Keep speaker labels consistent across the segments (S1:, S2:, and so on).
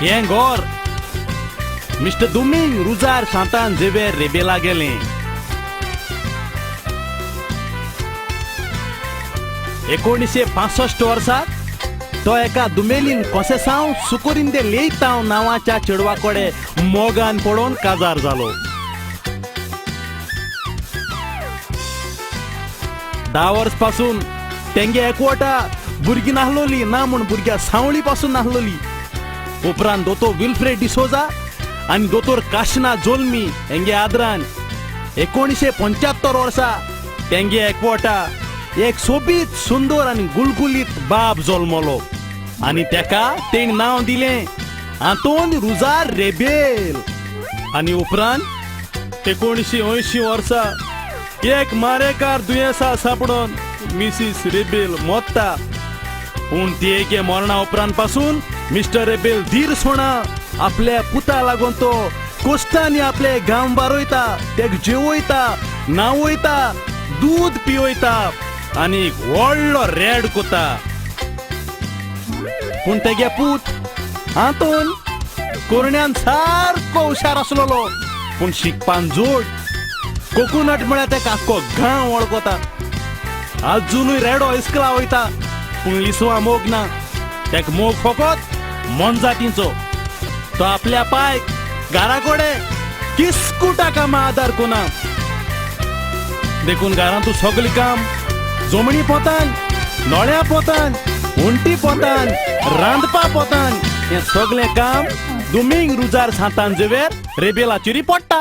S1: हें घर mister Doming रुजार Santan Xavier रेबेला गेलें. 1965 वर्सा तो एका दुमेलीन कोसेसांव सुकोरिंदे लेयतांव नांवाच्या चेडवा कडेन मोगान पडोवन काजार जालो. 10 वर्स पासून तेंगे एकवटा भुरगीं नासलोली ना म्हूण भुरग्या सांवळी पासून नासलोली. उपरांत दोतोर विल्फ्रेड डिसोजा आनी दोतोर काशना जोल्मी हेंगे आदरान 1975 वर्सा तेंगे एकवटा एक सोबीत सुंदर आनी गुलगुलीत बाब जल्मलो आनी तेका तेणी नांव दिलें आंतोन रुजार रेबेल. आनी उपरांत 1980 वर्सा एक मारेकार दुयेंसा सापडोन मिसीस रेबेल मोत्ता. पूण ती एके मरणा उपरांत पासून मिस्टर रेबेल धीर सोणा आपल्या पुता लागून तो कोश्टांनी आपले गांव बारयता, तेक जेवयता, न्हावयता, दूद पिवयता आनी व्हडलो रेड कोता. पूण तेगे पूत आंतोन कोरण्यान सारको हुशार आसलेलो, पूण शिकपान जोड. कोकोनट म्हळ्यार तेका आख्खो गांव वळखता. आजुनूय रेडो इस्कला वयता, पूण लिसवा मोग ना. तेका मोग फकत मोनजातींचो. तो आपल्या पायक घरा कडेन किस्कुटा कामां आदार कोना, देखून घरांतू सगळें काम जमणी पोतान, नळ्या पोतान, उंटी पोतान, रांदपा पोतान हें सगळें काम दुमींग रुजार सांतान झेवियर रेबेलाचेर पडटा.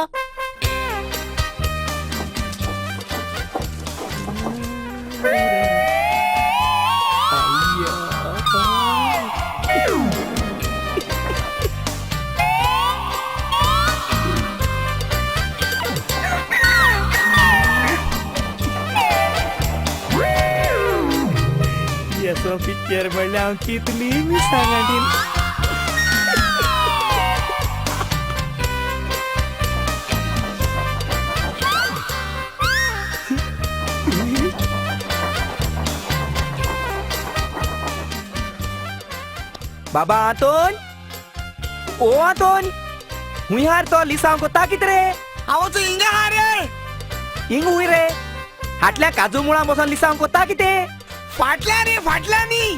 S2: येसो पिक्चर म्हणल्यार हांव कितली मिसांगाटीन. बाबा आंतोन, ओ आंतोन, हुंय हार तो लिसांव कोता कित रे?
S3: हांव हिंगा हा रे.
S2: हिंग हुंय रे? हाटल्या काजू मुळां बसोन लिसांव कोता कितें?
S3: फाटल्या रे, फाटल्या न्ही.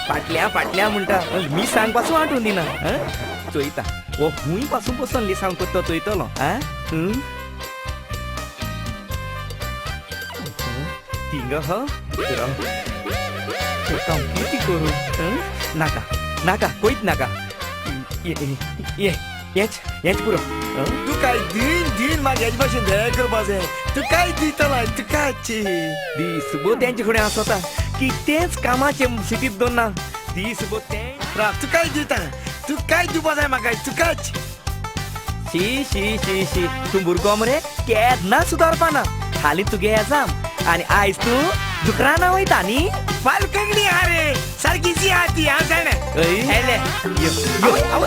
S2: फाटल्या फाटल्या म्हणटा, मिसांग पासून आठवून दिना. चोयता हो हुंय पासून बसोन लिसांव कोत्तो चोयतलो. थिंगा ह कितें करूं? नाका नाका कोयत नाका. हेच हेच पुरो.
S3: तूं काय दिन दिन म्हाका हेच भाशेन दया करपा जाय. तूं काय दितला तुकाच
S2: दीसभर तेंचे फुडें आसता, कितेंच कामाचें सिटीत दवरना. दीसभर तें
S3: राव. तूं काय दिता, तूं काय दिवपा जाय म्हाका तुकाच.
S2: शी शी शी शी, तूं भुरगो मरे केन्ना सुदारपाना. हालीं तुगे एजाम आनी आयज तूं दुकराना वयता न्ही.
S3: फाल कंगडी हा रे, सारकी जी हा ती हांव जाणा.
S2: यो यो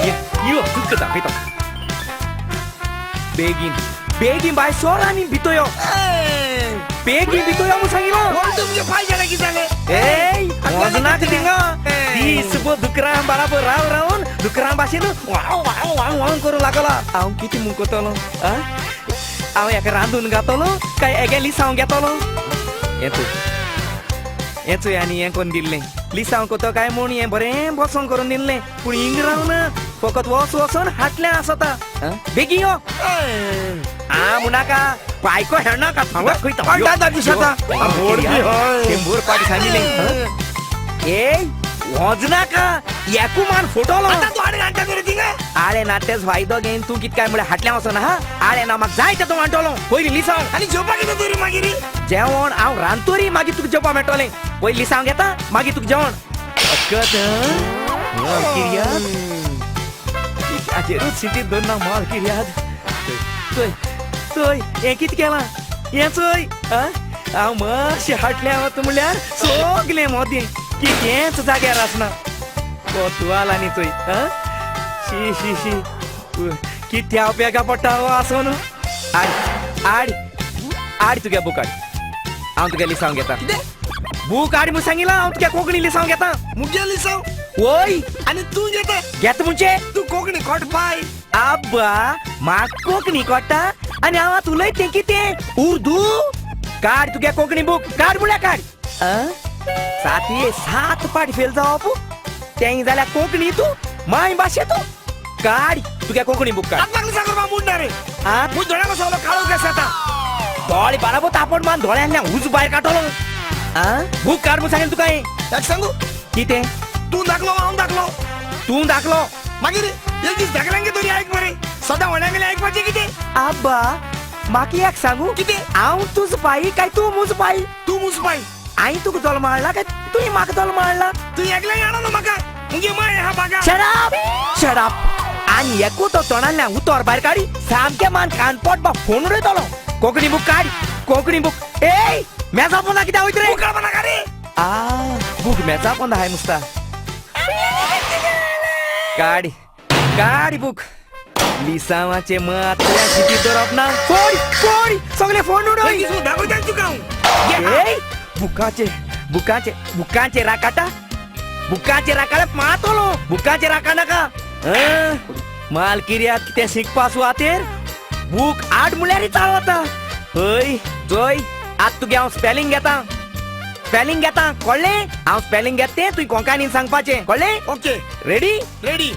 S2: यो तुका दाखयता. बेगीन बेगीन बाय सोर आनी भितर यो. बेगीन भितर यो म्हूण सांगिलां.
S3: तुमगे पांय जाणा कितें जालें?
S2: ए वचनाक थिंगा. दीसभर दुकरां बराबर राव रावन दुकरां भाशेन वाव वाव वाव वाव करूं लागला. हांव कितें म्हूण करतलो? हांव हेका रांदून घातलो काय एगे लिसांव घेतलो? हें चोय हें चोय आनी हें करून दिल्लें लिसांव कोतो काय म्हूण हें बरें बसोन करून दिल्लें, पूण हिंग रावना, फकत वच वचोन हाटल्यां आसता. बेगीन यो. आ म्हणनाका बायको हेडनाका. शंबर पाटी सांगिल्लें. ए वचनाका, एकू मान फोटोलो. आळे ना तेच फायदो घेवन तूं कित काय म्हळ्यार हाटल्यां वचना. हा आळे ना म्हाका जाय तें तूं म्हणटलो. पयलीं लिसांव
S3: आनी जेवपाक कितें तरी मागीर
S2: जेवण हांव रांदतरी, मागीर तुका जेवपाक मेळटलें. पयलीं लिसांव घेता मागीर तुका जेवण. अकत किर्याद हाचेरूच सिटीत दवरना माल किर्याद. चोय चोय हें कितें केलां हें चोय. हांव मातशें हाटल्यां वता म्हणल्यार सगलें मोदें कितेंच जाग्यार आसना. कोतवाल आनी चोय. शी शी शी, कित्या उपेगा पडटा हो आसून. आड आड आड तुगे बूक हाड, हांव तुगे लिसांव घेता. बूक हाड म्हूण सांगिला हांव तुगे कोंकणी लिसांव घेता.
S3: मुगे लिसांव?
S2: वय.
S3: आनी तूं घेता?
S2: घेता म्हणजे?
S3: तूं कोंकणी कोट पाय.
S2: आब्बा म्हाका कोंकणी कोट्टा आनी हांव आतां उलयत तें कितें उर्दू? काड तुगे कोंकणी बूक, काड म्हणल्यार काड. सातये सात पाट फेल जावप तें जाल्यार कोंकणी तूं माय भाशे तूं. काड तुगे कोंकणी बूक काड.
S3: आतां सांग मुंडा रे. म्हूण दोळ्या कसो काळो केस जाता.
S2: दोळे बाराबर तापड मान दोळ्यांतल्यान उजो भायर काडटलो. बूक काड म्हूण सांगेल तुका हांवें.
S3: एक सांगू?
S2: कितें?
S3: तूं दाखलो हांव दाखलो.
S2: तूं दाखलो.
S3: मागीर एक दीस धाकल्यांगे तरी आयक मरे, सदां व्हड्यांगेले आयकपाचें कितें?
S2: आब्बा म्हाका एक सांगू?
S3: कितें?
S2: हांव तुजो पाई काय तूं म्हजो पाई?
S3: तूं म्हजो पाई.
S2: हांवें तुका जल्म हाडला काय तुवें म्हाका जल्म हाडला?
S3: तूं एकल्याक हाडना म्हाका, मुगे माय आहा Baga.
S2: Shut up shut up. आनी एकू तो तोंडांतल्यान उतर भायर काडी सामकें मान कानपोट बा फोन उडयतलो. कोंकणी बूक काड, कोंकणी बूक. ए मेजा पोंदा कित्याक वयता रे?
S3: बूक काडपा नाका रे.
S2: आ बूक मेजा पोंदा हाय मुसता. काड काड बूक. लिसांवाचे मात शिटी दवरप ना. फोड फोड सगळे फोड उडय.
S3: दाखयता तुका हांव.
S2: बुकाचे बुकाचे बुकाचे राकाटा, बुकाचे राकाटा मातलो. बुकाचे राका नाका. माल किर्यात कितें शिकपा सुवातेर बूक आड म्हणल्यार चालू वता. हय चोय आतां तुगे हांव स्पेलिंग घेता, स्पेलिंग घेता कळ्ळें? हांव स्पेलिंग घेता तें तुवें कोंकणीन सांगपाचें, कळ्ळें?
S3: ओके.
S2: रेडी?
S3: रेडी.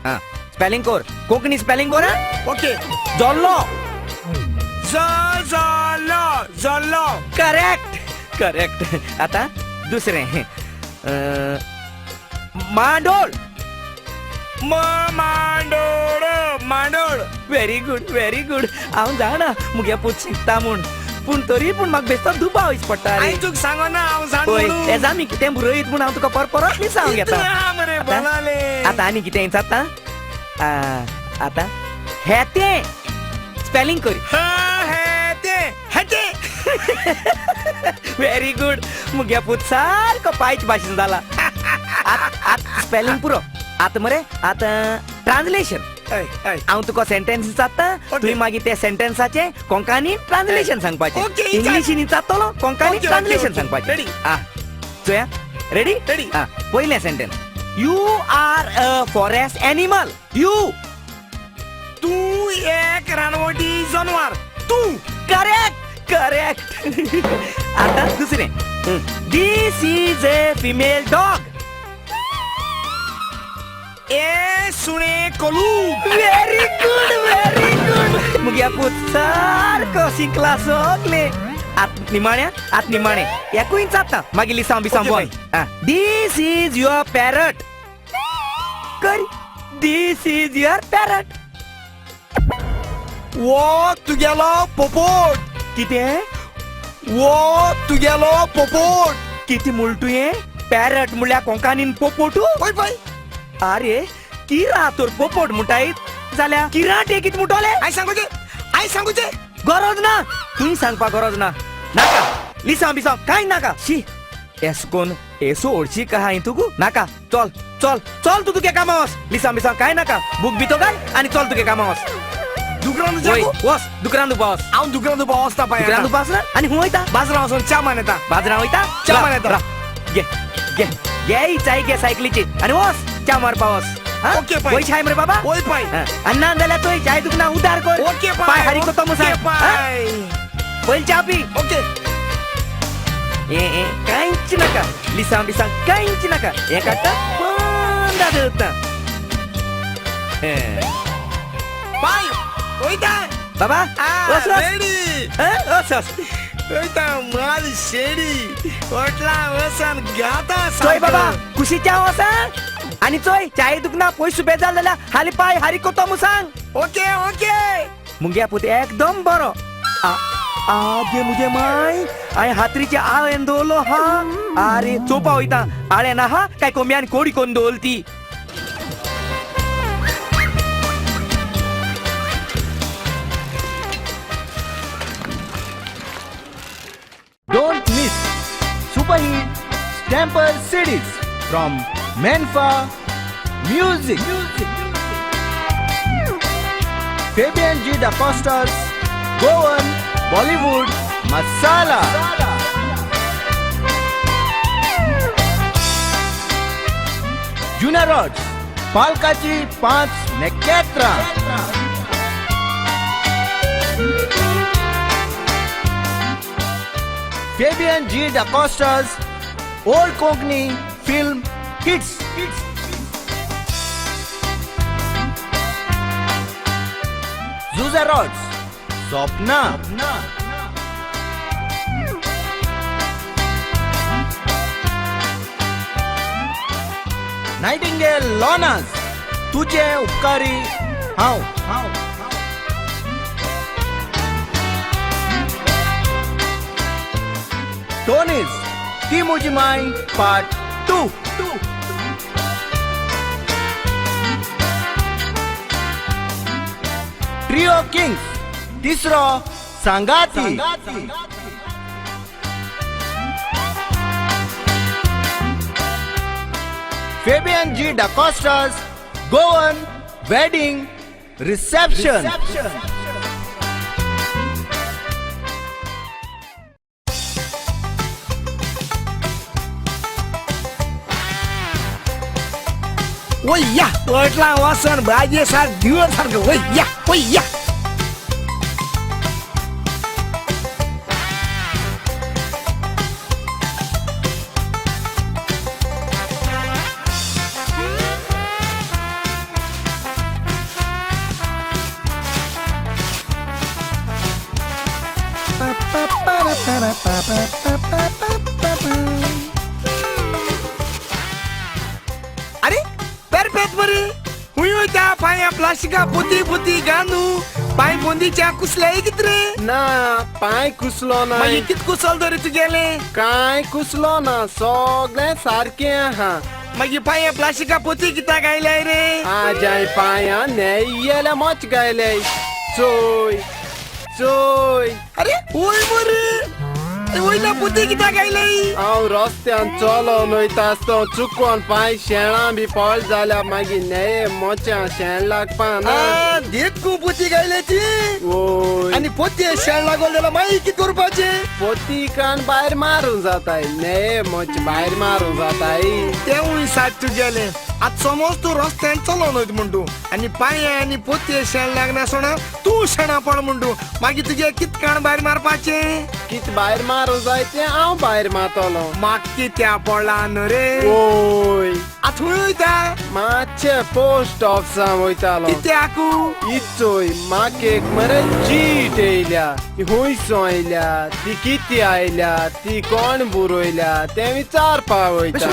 S2: आं स्पेलिंग कर, कोंकणी स्पेलिंग कर.
S3: ओके.
S2: जल्लो.
S3: जल्लो जल्लो.
S2: Correct correct. आतां दुसरें मांडोळ.
S3: मांडोळ मांडोळ.
S2: Very good very good. हांव जाणा मुगे पूत शिकता म्हूण, पूण तरी पूण म्हाका बेश्तो दुबाव दिस पडटा रे.
S3: तुका सांगना हांव जाणा.
S2: पळय एजामी कितें बरयत म्हूण हांव तुका परत परत लिसांव घेता. आतां आनी कितें विचारता? आतां हेतें स्पेलिंग कर.
S3: हेतें.
S2: Very good. मुगे पूत सारको पायच भाशेन जाला. आतां स्पेलिंग पुरो. आतां मरे आतां ट्रान्सलेशन. हांव तुका सेंटेन्स विचारता, तुवें मागीर ते सेंटेन्साचें कोंकणी ट्रान्सलेशन सांगपाचें. इंग्लिशीन विचारतलो, कोंकणी ट्रान्सलेशन सांगपाचें. आं चोया, रेडी?
S3: रेडी.
S2: आं पयलें sentence. You are a forest animal. You.
S3: तूं एक रानवटी जनावर. तूं.
S2: Correct correct. आतां दुसरें. This is a female dog.
S3: ए सुणे कोलू.
S2: Very good very good. मुगे पूत सारको शिकला सगळें. आतां निमाणें, आतां निमाणें एकूय विचारता मागीर लिसांव बिसांव बंद. This is your parrot. कर. This is your parrot.
S3: वो तुगेलो पोपोट.
S2: कितें?
S3: वो तुगेलो पोपोट.
S2: कितें म्हूण तुवें? पॅरट म्हणल्यार कोंकणीन पोपोटू?
S3: पळय पळय.
S2: आरे किरा तर पोपोट म्हणटाय जाल्यार किराट हे कितें म्हणटले?
S3: हांवें सांगूचें, हांवें सांगूचें.
S2: गरज ना, तुवें सांगपा गरज ना. नाका लिसांव बिसांव कांय नाका. शी एसकोन एसो ओडशी का हांवें तुका. नाका, चल चल चल तूं तुगे कामां वच. लिसांव बिसांव कांय नाका. बूक बितो घाल आनी चल तुगे कामां वच.
S3: दुकरान
S2: वच, दुकरान दुपा वच.
S3: हांव दुकरान दुपा वचता पाय.
S2: दुकरान दुपा वचना आनी खूंय वयता?
S3: बाजरां वचून च्या मान येता.
S2: बाजरां वयता?
S3: च्या मान येता.
S2: घे घे घे चाय घे सायकलीची आनी वच च्या मारपा वच.
S3: ओके पाय.
S2: वय छाय मरे बाबा.
S3: वय पाय.
S2: आनी ना जाल्यार थंय चाय तुका ना उदार कर.
S3: ओके पाय.
S2: पाय हारी करता म्हूण सांग. पयलीं च्या पी.
S3: ओके.
S2: ए ए कांयच नाका, लिसांव बिसांव कांयच नाका. हें काडटा बंद दवरता.
S3: पाय वयता
S2: बाबा. वच वच.
S3: रेडी.
S2: वच वच.
S3: वयता माल शेडी वटला वसान गाता.
S2: चोय बाबा कुशीच्या वसा आनी चोय चाय दुखना पयस बेजार जाल्यार हाली पाय हारी कोतो म्हूण सांग.
S3: Okay okay.
S2: मुगे पूत एकदम बरो. आगे मुगे माय हांवें हातरीचे आळेन दवरलो हा. आरे चोवपा वयता आळेन आहा काय कोंब्यान कोडी कोन्न दवरली ती.
S4: Don't miss Super Hit Stamper CDs from Menfa Music. Fabian G. Da Costa's Goan Bollywood Masala. जुझा रॉड्स पालकाची 5 नखेत्रां. Fabian G D'Costa's old Konkani film hits. Juza Rods Swapna. Nightingale Lonas तुझे उपकारी हांव. टोनीज ती मुजी my part 2. Trio Kings तिसरो सांगाती. Fabian G D'Costa's Goan wedding reception.
S3: वय्या वटला Vasan भाजे सार दिवस सारखं वय्या वय्या. अरे पेरपेत बरी हुंय वयता पांया प्लास्टिका पोती पोती घालू पांय बोंदीच्या कुसल्याय कित रे?
S5: ना पांय कुसलो ना.
S3: मागीर कित कुसल दरी तुगेले?
S5: कांय कुसलो ना, सगळें सारकें आहा.
S3: मागीर पांया प्लास्टिका पोती कित्याक आयल्याय रे?
S5: आजाय पांया नेयेले मोच गायले. चोय चोय.
S3: अरे वय मरे वयल्या पोती कित्याक आयले?
S5: हांव रस्त्यान चलोन वयता आसतना चुकोन पांय शेणां बी पळ जाल्यार मागीर नेये मोच्यां शेण लागपा ना.
S3: देखून पोती गायले ती.
S5: वय
S3: आनी पोती शेण लागोल जाल्यार मागीर कितें करपाचें?
S5: पोती कान भायर मारूंक जाताय, नेये मोच भायर मारूंक जाताय.
S3: तेवूय सात तुगेलें. आतां समज तूं रस्त्यान चलोन वयता म्हण तूं आनी पांय आनी पोतये शेण लागनासतना तूं शेणां पड म्हण तूं मागीर तुगे कित काण भायर मारपाचें?
S5: कित भायर मारूंक जाय तें हांव भायर मारतलो.
S3: म्हाका कित्या पडलां न्हू रे?
S5: वय
S3: आतां खंय वयता?
S5: मातशें पोस्ट ऑफिसान वयतालो.
S3: कित्याकू?
S5: इचोय म्हाका एक मरे चीट येयल्या. ती खुंयसो आयल्या, ती कितें आयल्या, ती कोण बरयल्या तें विचारपा वयता.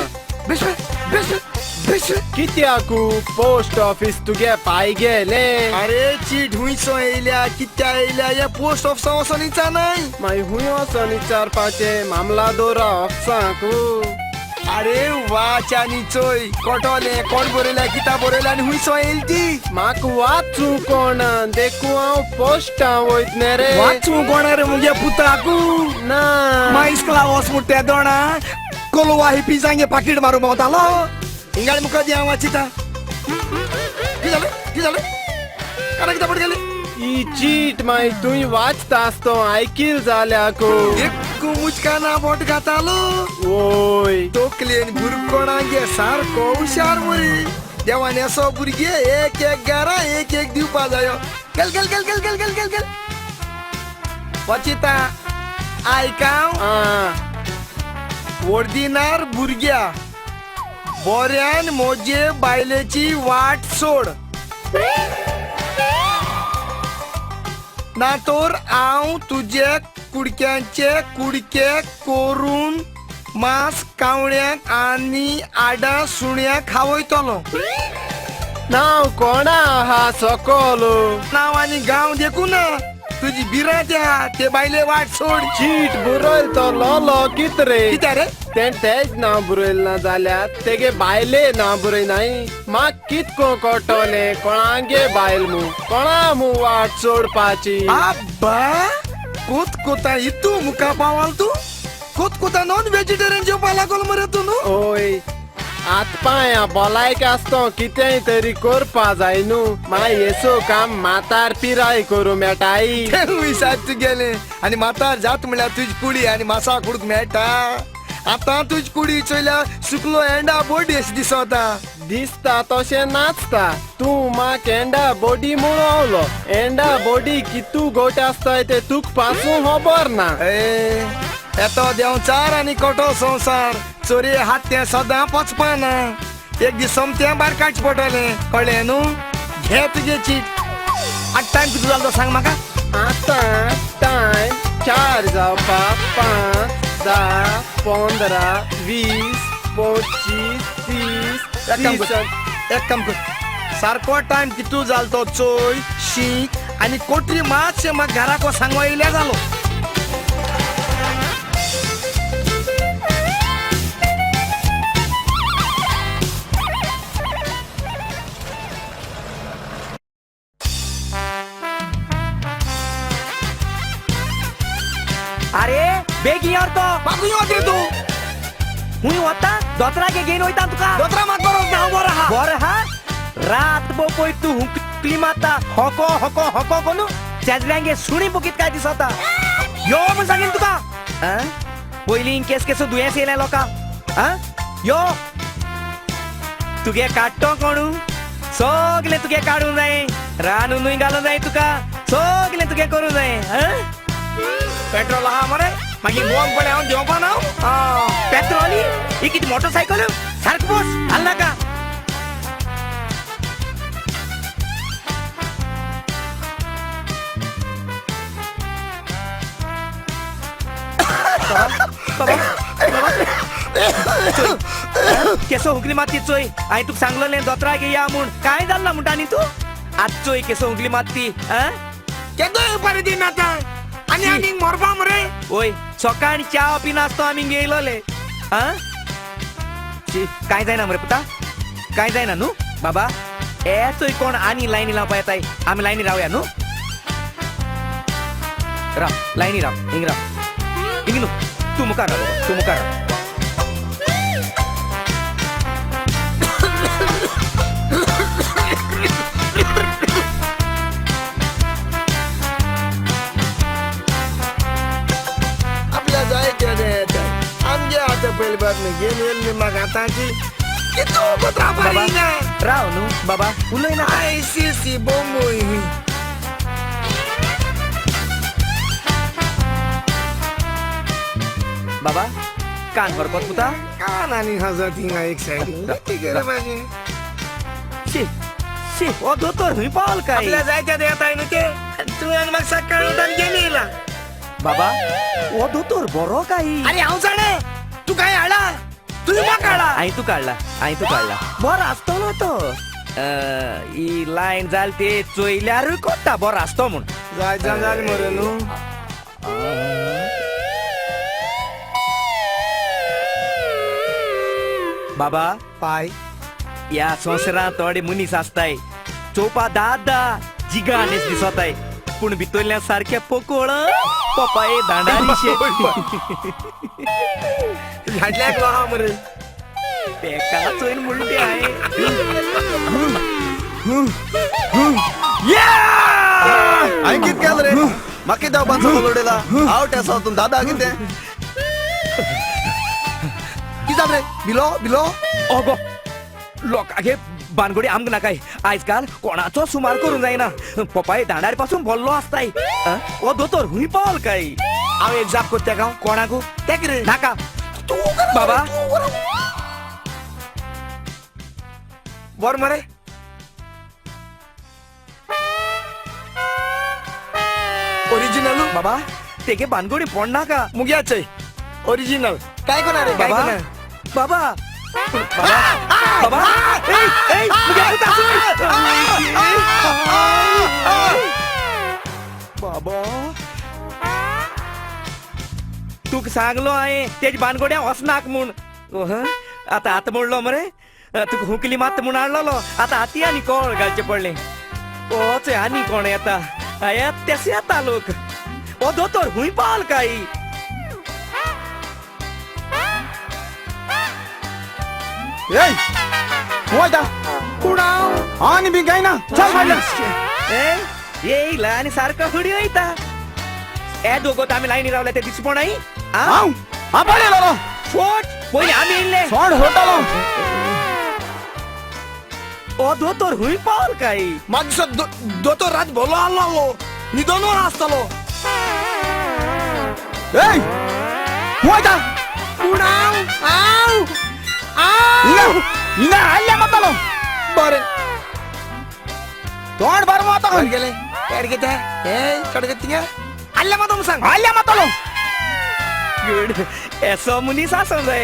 S5: कित्याकू पोस्ट ऑफिस तुगे पाय गेले?
S3: अरे चीट हुंयसो येयल्या कित्या येयल्या हे पोस्ट ऑफिसा वचोन विचारनाय.
S5: मागीर खूंय वचोन विचारपाचें? मामलादोरा ऑफिसाकू.
S3: अरे वाच्यानी चोय कोटोले कोण बरयल्या कित्या बरयल्या आनी हुंयसो येयली ती.
S5: म्हाका वाचूं कोणा देखून हांव पोस्टां वयत न्ही रे.
S3: वाचूं कोणा रे मुगे पुताकू?
S5: ना
S3: मागीर इस्कोला वच म्हूण ते दोणा कोलवा ही पिजांगे पाकीट मारूंक भोंवतालो. हिंगाळे मुखार दी हांव वाचिता. कितें जालें कितें जालें काना कित्याक पड गेली?
S5: ही चीट मागीर तुवें वाचता आसतना आयकील जाल्याकू.
S3: एकू मुचकाना बोट घातालो.
S5: वय
S3: तोकलेन भुरकोणागे सारको हुशार मरे. देवान असो भुरगे एक एक गारा एक एक दिवपा जायो. गेल गेल गेल गेल गेल गेल गेल गेल वाचिता आयकाव. ओर्दिनार भुरग्या बोऱ्यान मोजे बायलेची वाट सोड ना तर हांव तुजे कुडक्यांचे कुडके करून मांस कावळ्यांक आनी आडां सुण्याक खावयतलो.
S5: नांव कोणा आहा सकल?
S3: नांव आनी गांव देखून ना तुजी भिरांत आहा ते बायले वाट सोड.
S5: चीट बरयल तो लोलो कित रे?
S3: कित्या रे?
S5: तें तेज नांव बरयल ना जाल्यार तेगे बायले नांव बरयनाय. म्हाका कितको कळटलें कोणागे बायल मू कोणा मू वाट सोडपाची?
S3: आब्बा कोत कोता इतू मुखा पावाल तूं कोत कोता नॉन वेजिटेरियन जेवपा लागोल मरे तूं न्हू?
S5: ओय हात पांया भलायक आसतो कितेंय तरी करपा जाय न्हू. मागीर येसो काम म्हातार पिराय करूं मेळटाय.
S3: तेवूय साद तुगेलें. आनी म्हातार जात म्हणल्यार तुजी कुडी आनी मासा कुडूक मेळटा. आतां तुज कुडी चोयल्या सुकलो एंडा बोडी अशें दिसता.
S5: दिसता तशें नाचता. तूं म्हाका एंडा बोडी म्हणवलो. एंडा बोडी कितू गोट आसताय ते तुक पासून खबर ना.
S3: ए येतो देंवचार आनी कोटो संवसार चोरये हात तें सदां पचपाना. एक दीस सोमतें भायर काडचें पडटलें, कळ्ळें न्हू? घे तुगे चीट.
S2: आतां टायम कितलो जालो तो सांग म्हाका.
S5: आतां टायम 4 जावपाक 5, 10, 15, 20, 25, 30.
S3: एक काम कर, एक काम कर, सारको टायम कितू जालो तो चोय, शीक आनी कोटरी मातशें म्हाका घराक सांगो येयल्या जालो.
S2: अरे बेगीन यो तो.
S3: म्हाका यो रे तूं.
S2: हुंय वता दोतरागे घेवन वयता तुका.
S3: दोतरा म्हाका गरज ना, हांव बरो आहा.
S2: बरो आहा? रात भर पळय तूं हुंकली मारता, हको हको हको करून शेजऱ्यांगे सुणी बुकीत काय दिसता. यो म्हूण सांगीन तुका. पयलीं केस केसो दुयेंस येयलें लोकांक. यो तुगे काडटो कोणू, सगलें तुगे काडूं जाय, रानूनूय घालूं जाय तुका, सगलें तुगे करूं जाय.
S3: पेट्रोल आहा मरे, मागीर मोग पळय हांव देंवपा ना.
S2: पेट्रोल ही कितें मोटरसायकल? सारको बस, हाल नाका. बाबा केसो हुंकली माती चोय. हांवें तुका सांगलेलें दोतराक या म्हूण, कांय जालें ना म्हणटा न्ही तूं. आतां चोय केसो हुंकली माती.
S3: केदो येवपारी दिन आतां आनी आनीक मरपा मरे.
S2: वय सकाळी च्या पिनासतो आमी गेयलोले. कांय जायना मरे पुता, कांय जायना न्हू बाबा. ए चोय कोण आनी लायनी लावपा येताय, आमी लायनी रावया न्हू. राव लायनी राव, हिंग राव, हिंग न्हू तूं मुखार राव बाबा, तूं मुखार राव.
S3: आपल्या जाय केदें येता आमगे आतां पयली बातमी घेवन येयल्ली म्हाका आतांची कितू
S2: बाबा राव न्हू बाबा, उलय ना.
S3: I C C Bombay.
S2: बाबा कान हरकत पुता.
S3: कान आनी हजत हिंगा एक सायडीन कितें म्हाजें.
S2: शी शी हो दोतोर खंय पावल काय?
S3: आपल्या जाय तें येताय न्हू ते. तुवें आनी म्हाका सकाळीं उठून घेवन येयला.
S2: बाबा हो दोतोर बरो काय?
S3: अरे हांव जाणा तूं काय हाडला, तुवें म्हाका हाडला.
S2: हांवें तुका हाडला, हांवें तुका हाडला. बरो आसतलो तो. ही लायन जाल ते चोयल्यारूय कोत्ता बरो आसतो म्हूण.
S5: जाय जाल मरे न्हू.
S2: बाबा
S3: पाय
S2: ह्या संवसारांत थोडे मनीस आसताय चोवपा दादा जिगानेस दिसताय, पूण भितरल्या सारखे पोकोळ पपाये दांडारीशे.
S3: हाडल्याक आहा मरे
S2: तेका चोयन म्हणटे हांवें.
S4: हांवें कितें केलें रे? म्हाका कित्याक बांदचो उडयला? आवट आसा तूं दादा कितें?
S3: कितें जालें रे? बिलो बिलो
S2: अगो लोकांगे बानगोडी आमकां नाकाय. आयजकाल कोणाचो सुमार करूंक जायना. पपाय दांडार पासून भरलो आसताय. हो दोतोर हुंय पावल काय?
S3: हांव एक जाप कोत्ता हांव
S2: कोणाकू
S3: तेक रे
S2: नाका बाबा.
S3: बरें मरे ओरिजिनल
S2: बाबा तेगे बानगोडी पडनाका.
S3: मुग्या चय ओरिजिनल काय कोणा रे? काय
S2: बाबा
S3: कोणा
S2: बाबा बाबा बाबा ए ए मुग्या पुता चोय. बाबा तुका सांगलो हांवें तेजे बानगोड्या वचनाक म्हूण. आतां आतां म्हणलो मरे तुका हुकली मात म्हूण हाडलेलो. आतां हाती आनी कोळ घालचें पडलें. ओ चोय आनी कोण येता तेस येता लोक. ओ दोतोर हुंय पावल काय?
S4: ए वयता
S3: कोण हांव?
S4: आनी बी काय ना, चल फाटल्यान.
S2: ए येयला आनी सारको हुडी वयता. ए दोगोत आमी लायनी रावल्या ते दिसपणाय.
S4: हांव हांव पळयलो.
S2: फोट पयलीं आमी येयल्ले
S3: सोड होतालो
S2: ओ दोतोर हुंय पावल काय
S3: म्हाका दिसता दोतोर रात भोलो आसलो न्हिदोन आसतलो.
S4: ए वयता
S5: पूण हांव हांव हांव
S4: हिंगा हाडल्या मारतालो.
S3: बरें
S4: तोंड बरें मारता खंय
S3: गेले कितें हे कडे थिंगा आल्ल्या मातो सांग
S4: हाडल्या मारतालो.
S2: गुड एसो मनीस आसूंक जाय.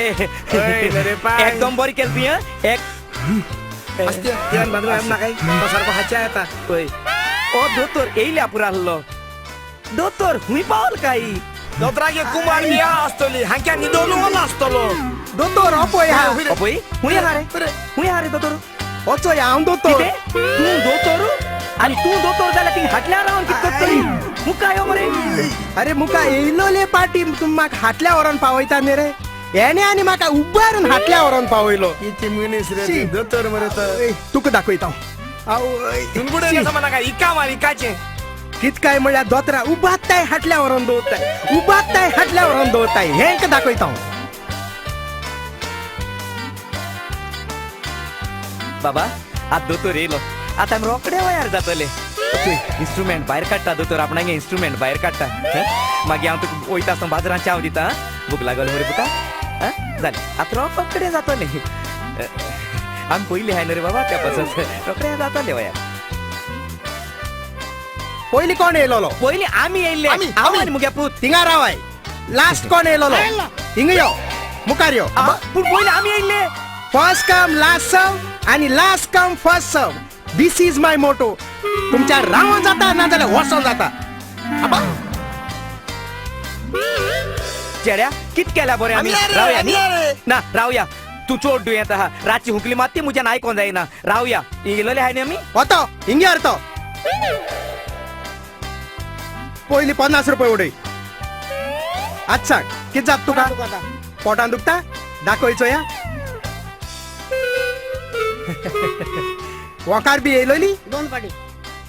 S2: एकदम बरी केली तुवें. एक
S3: सारको हाच्या येता.
S2: पळय ओ दोतोर येयल्या पुरो आसलो. दोतोर हुंय पावल काय?
S3: दोतोरागे कुमार बी आसतली हांक्या न्हिदोन आसतलो.
S5: दोतोर अपय हा
S2: अपय हुंय आहा रे हुंय आहा रे दोतोर?
S5: वचोय हांव दोतोर.
S2: तूं दोतोर आनी तूं दोतोर जाल्यार थिंग हाटल्या रावन कितें करतली? मुका यो मरे.
S5: अरे मुका येयलोले पाटी तूं म्हाका हाटल्या व्हरोन पावयता न्ही रे. हेणे आनी म्हाका उबारून हाटल्या व्हरोन पावयलो.
S3: कितें मनीस रे दोतोर मरे तो.
S5: तुका दाखयता हांव.
S3: नाका इका मार इकाचें
S5: कित काय म्हणल्यार दोतरा उबात्ताय हाटल्या व्हरोन दवरताय उबात्ताय हाटल्या व्हरोन दवरताय हेंक दाखयता हांव.
S2: बाबा आतां दोतोर येयलो आतां आमी रोखडे वयार जातले. इन्स्ट्रुमेंट भायर काडटा दोतोर आपणागे इन्स्ट्रुमेंट भायर काडटा. मागीर हांव तुका वयता आसतना बाजारांत च्याव दिता. भूक लागल मरे तुका? जालें आतां रोखडे जातले. आमी पयलीं हाय न्हू रे बाबा त्या पासत रोखडे जातले वयार.
S5: पयलीं कोण येयलोलो?
S2: पयलीं आमी येयल्ले. हांव आनी मुगे पूत.
S5: थिंगा रावाय. लास्ट कोण येयलोलो? हिंगा यो मुखार यो.
S2: पूण पयलीं आमी येयल्ले.
S5: फर्स्ट कम लास्ट सर्व आनी last come first serve. This is my motto. तुमच्या रावन जाता ना जाल्यार वचोन जाता.
S2: चेड्या कित केल्या बरें आमी? रावया ना रावया. तूं चोड दुयेंत आहा रातची हुकली मात ती म्हज्यान आयकोन जायना. रावया येयलोले आहाय न्ही आमी?
S5: वतो हिंगे हरतो. पयलीं 50 रुपये उडय. आतां सांग कितें जाता तुका? पोटान दुखता? दाखय चोया. वोकार बी येयलोली?
S6: दोन पाटी.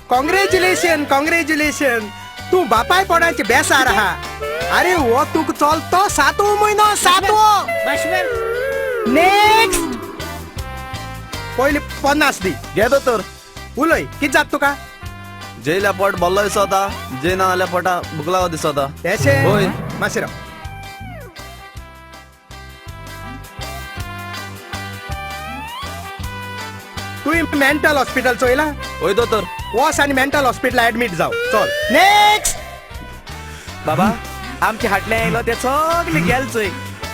S5: Congratulation congratulation. तूं बापाय पोटाचे बेसार आहा. अरे हो तुका चलतो सातवो म्हयनो. सातवो. नेक्स्ट. पयलीं 50 दी.
S4: घे दोतोर.
S5: उलय कितें जाता तुका?
S4: जेयल्या पोट बोल्लो दिसता जे ना जाल्यार पोटा भूक लागो दिसता.
S5: तेशें?
S4: हय.
S5: मातशें राव. तुवें मेंटल हॉस्पिटल चोयला?
S4: हय दोतोर.
S5: वच आनी मेंटल हॉस्पिटल एडमीट जाव. चल नेक्स्ट.
S2: बाबा आमचे हाटले येयलो ते सगळे गेले चोय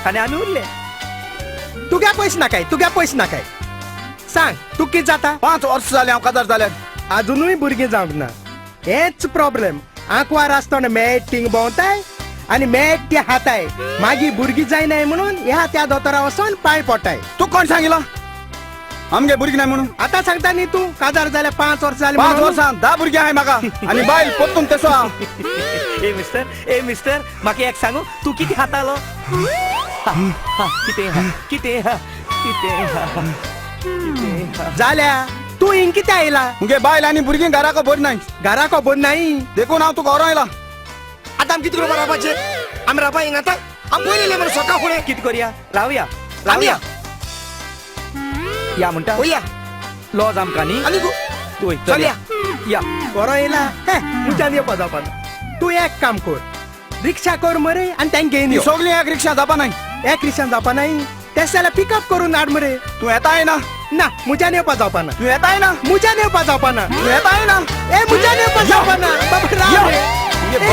S2: आनी आमी उरले.
S5: तुगे पयशे नाकाय तुगे पयशे नाकाय. सांग तूं कितें जाता?
S4: 5 वर्सां जालीं हांव काजार जाल्यार.
S5: अजुनूय भुरगीं जावंक ना. हेच प्रॉब्लेम. आंकवार आसतना मेट थिंग भोंवताय आनी मेट ते हाताय. मागीर भुरगीं जायनाय म्हणून ह्या त्या दोतोरा वचोन पांय पडटाय.
S4: तूं कोण सांगिला आमगे भुरगीं नाय म्हणून?
S5: आतां सांगता न्ही तूं काजार जाल्यार 5 वर्सां जालीं.
S4: 5 वर्सां 10 भुरगीं आहाय म्हाका आनी बायल पोत्तून तेसो आहा.
S2: ए मिस्टर ए मिस्टर म्हाका एक सांगू तूं कितें खातालो? कितें कितें कितें
S5: जाल्या तूं हिंग कितें आयला?
S4: मुगे बायल आनी भुरगीं घराको बरी नाय.
S5: घराको बरी नाय
S4: देखून हांव तुका व्हरोन आयला.
S3: आतां आमी कितें करूं रावपाचें? आमी रावपा हिंगा आतां? आमी पयलीं मरे सकाळ फुडें
S2: कितें करया? रावया रावया या म्हणटा
S3: वया
S2: लॉज आमकां न्ही.
S3: आनी
S2: तूं
S3: चलया
S2: या
S5: बरो येयला. हे मुच्यान येवपा जावपा ना. तूं एक काम कर रिक्षा कर मरे आनी तांकां घेवन यो.
S4: सगळीं एक रिक्षा जावपा नाय.
S5: एक रिक्षान जावपा नाय तें जाल्यार पिकअप करून हाड मरे.
S4: तूं येताय ना?
S5: ना मुच्यान येवपा जावपा ना.
S4: तूं येताय ना?
S5: मुच्यान येवपा जावपा ना.
S4: तूं येताय ना?
S5: ए मुच्यान येवपा जावपा ना. बाबा राव रे.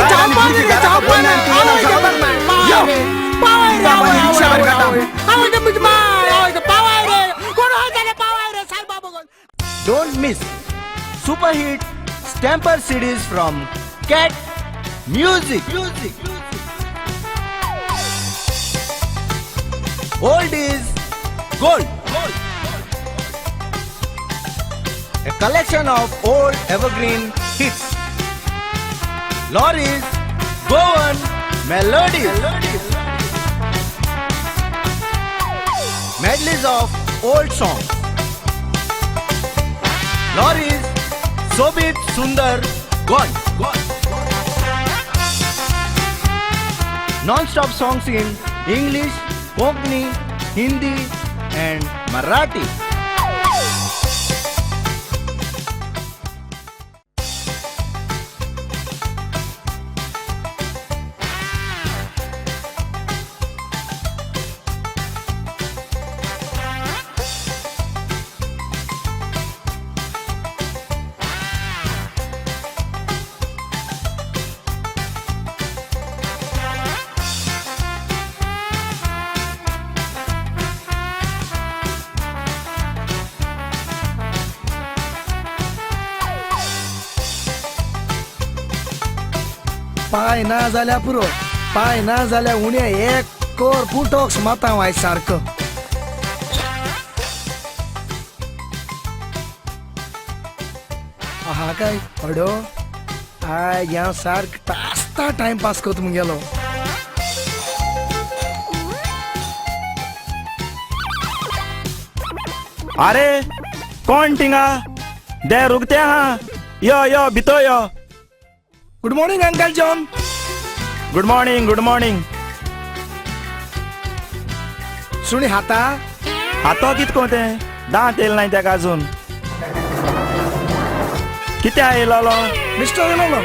S5: जावपा रे जावपा ना. पावय रे आवय गे my पावय रे कोण जालें पावय रे साल बाबा.
S7: Don't miss super hit stamper CDs from Cat Music. Old is gold. A collection of old evergreen hits. Lorries, Goan melodies. Medleys of old songs. Lorries, Sobit Sundar Gone. Non-stop songs in English, Konkani, Hindi and Marathi.
S3: पाय ना जाल्या पुरो, पाय ना जाल्या उणे एक कोर botox माता हांव आयज सारको. आहा काय अडो I ह्या सारक तासता टायमपास करता मुगेलो.
S6: अरे कोण थिंगा दे रुकते हा, यो यो भितर यो.
S3: Good morning uncle John.
S6: Good morning, good morning.
S3: सुणी हाता
S6: हातो कित कोण तें दांत येयले नाय तेका अजून. कित्या येयलोलो
S3: मिस्टर येयलोलो?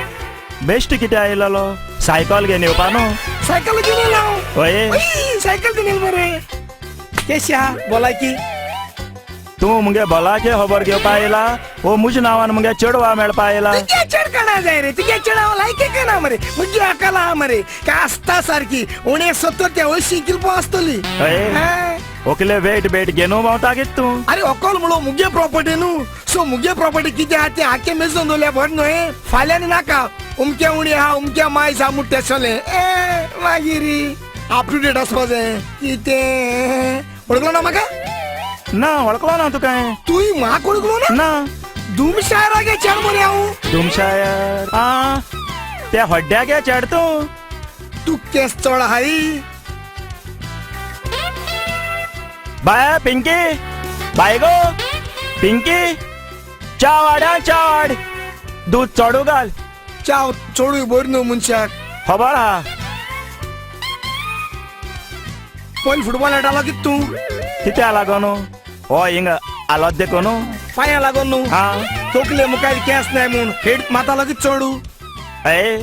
S6: बेश्ट कित्या येयलोलो? सायकल घेवन येवपा न्हू.
S3: सायकल घेवन येयलो हांव.
S6: हय
S3: सायकल घेवन येयलो मरे.
S2: केशी आहा बोलायकी?
S6: तूं मुगे भलायके खबर घेवपा येयला वो मुज्या नांवान मुगे चेडवा मेळपा येयला?
S3: तुगे चेड काणा जाय रे, तुगे चेड हांव लायकी काणा मरे. मुगे अकल आहा मरे, काय आसता सारकी उणे 70 ते 80 किलो आसतली.
S6: हय ओकले वेट बेट घेवन भोंवता कितें तूं?
S3: अरे ओकल म्हणो मुगे प्रॉपर्टी न्हू, सो मुगे प्रॉपर्टी कितें आहा तें आख्खें मेजून दवरल्या बरें न्हय. फाल्यां नाका उमक्या उणी आहा उमक्या मायज आहा म्हूण तेसलें. ए मागीर अप टू डेट आसपा जाय. कितें वळखलो ना म्हाका?
S6: ना वळखलो ना तुका.
S3: तूं म्हाका वळखलो ना?
S6: ना.
S3: धुमशायरागे चेड मरे हांव.
S6: धुमशायर आ त्या हड्ड्यागे चेड तूं.
S3: तूं केस चड आहाय.
S6: बाय पिंकी, बाय गो पिंकी, च्या वाड च्या वाड, दूद चडू घाल.
S3: च्या चडूय बरी न्हू मनशाक.
S6: खबर आहा.
S3: पयलीं फुटबॉल खेळटालो कितें तूं?
S6: कित्या लागोन हय हिंगा आलोत देखून
S3: पांया लागोन न्हू. तकले मुखार केंस नाय म्हूण हेड मातालो कितें चडू?
S6: हय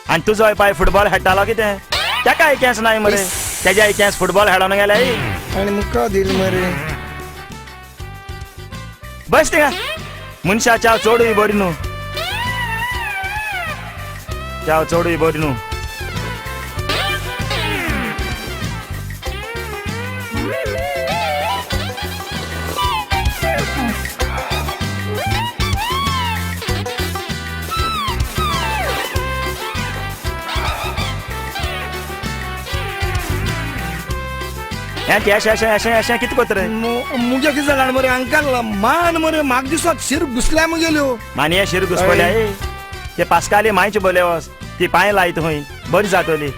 S6: आनी तुजोय पांय फुटबॉल खेळटालो कितें? तेकाय केंस नाय मरे, तेज्याय केंस फुटबॉल खेळोन गेले.
S3: आनी मुखार दिल मरे.
S6: बस थिंगा मनशा च्या चडूय बरी न्हू, च्या चडूय बरी न्हू. अशें अशें अशें अशें कितें कोता रे?
S3: मुगे कितें जालें मरे अंकल, मान मरे म्हाका दिसत शिर घुसल्या मुगेल्यो.
S6: मानये शिर घुसपल्या? ते पास्काली मांयचे बोले वच, ती पांय लायत खंय बरी जातली.